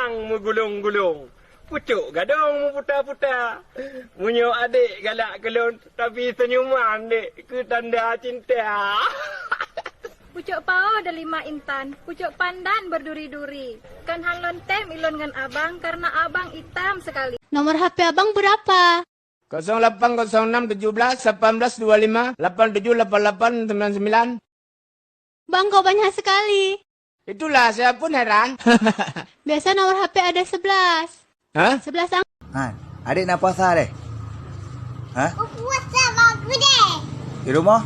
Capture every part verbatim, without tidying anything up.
Meugulong-gulong, pucok gadong meuputa-puta. Meunyoe adék galak keu lôn, tapi seunyuman dek keu tanda cinta. Pucok paoh delima intan, pucok pandan berduri-duri. Kan han lôn tem ilôn ngon abang, karena abang itam sekali. Nomor H P abang berapa? Kosong lapan kosong enam tujuh belas lapan belas dua lima lapan tujuh lapan lapan sembilan sembilan. Bang, kok banyak sekali? Itulah, saya pun heran. Biasa nomor H P ada sebelas. Hah? Sebelas ang- Han, adék na puasa deh? Hah? Puasa bak keudè. Di rumah?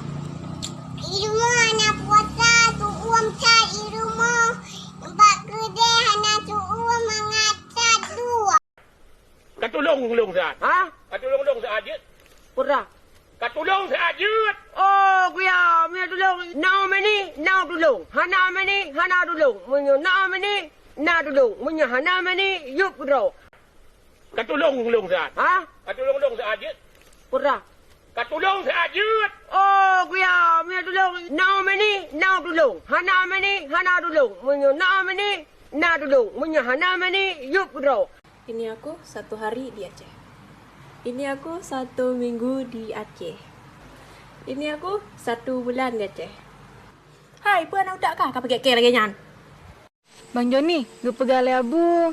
Di rumah hana puasa, tu'uem that di rumah. Bak keudè hana tu'uem mangat that dua. Ka tulông lôn siat, ha? Ka tulông lôn siat jeuet. Peurah. Ka tulông siat jeuet. Oh, kuya, meunyoe tulông, na meni, na tulông. Hana meni, hana tulông. Meunyoe na meni, na tulông. Meunyoe hana meni, yub keudroe. Ka tulông lôn siat, ha? Ka tulông lôn siat jeuet. Peurah. Ka tulông siat jeuet. Oh, kuya, meunyoe tulông, na meni, na tulông. Hana meni, hana tulông. Meunyoe na meni, na tulông. Meunyoe hana meni, yub keudroe. Ini aku satu hari di Aceh. Ini aku satu minggu di Aceh. Ini aku satu bulan di Aceh. Hai, peue na utak kah ka peuget kèe lagèe nyan? Bang Joni, geupeugah lé Abu,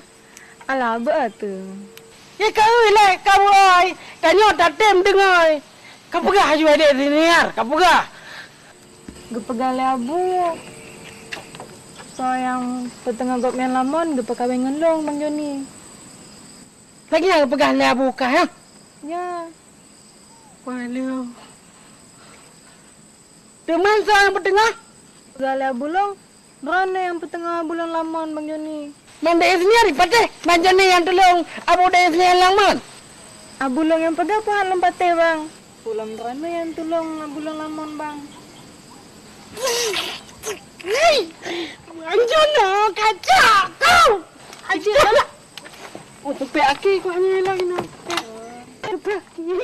alah beuet teuh. Ye ka ui lé ka buai, tanyoe tatem deungoe. Ka peugah aju adék siniar, ka peugah. Geupeugah lé Abu, soe nyang peuteungoh gobnyan lamon geupeukawen ngon lôn, Bang Joni. Lagèe nyan geupeugah lé Abu kah, ya? Ya. Waduh. Teuma soe nyang peuteungoh? Peugah lé Abu lôn, droeneuh nyang peuteungoh Abu lôn lamon, Bang Joni. Mandé Isniar patéh, Bang Joni nyang tulông Abu dé Isniar lamon. Abu lôn nyang peugah peue han lôn patéh, Bang. Ulôn droeneuh nyang tulông Abu lôn lamon, Bang. Bang Joni kacak kau. Aja lah. Oh, tupék aki kau ni lagi nak. Tupék aki.